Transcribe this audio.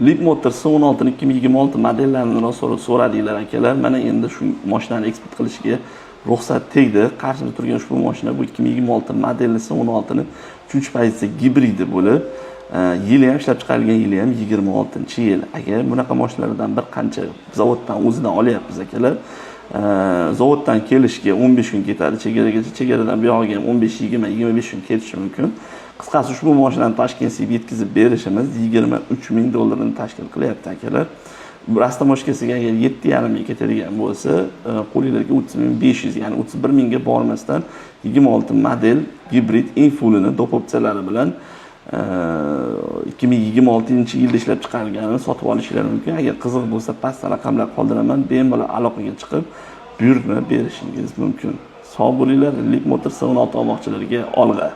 Leapmotor C16 2026 modellarini so'radinglar, akalar. Mana endi shu mashinani eksport qilishga ruxsat tegdi. Qarshida turgan ushbu mashina bu 2026 modelli C16 ni 3 pozitsiya gibridi bo'lib, yili ham, ishlab chiqarilgan yili ham 26-yil. Agar bunaqa mashinalardan bir qancha zavoddan o'zidan olyapmiz, akalar. Zavoddan kelishga 15 kun ketadi chegaragacha, chegaradan buyog'iga ham 15, 20, 25 kun ketishi mumkin. Qisqasi, ushbu mashinani Toshkentga yetkazib berishimiz 23 ming dollarni tashkil qilyapti, akalar. Растаможка siga agar 7,5 ming ketadigan bo'lsa, qo'linglarga 30 500, ya'ni 31 mingga bormasdan 26 model gibrid eng fullini доп opsiyalari bilan 2026 yilda ishlab chiqarilganini sotib olishinglar mumkin. Agar qiziq bo'lsa, pastda raqamlar qoldiraman, bemalol aloqaga chiqib buyurtma berishingiz mumkin. Sog' bo'linglar. Leapmotor C16 olmoqchilarga olg'a!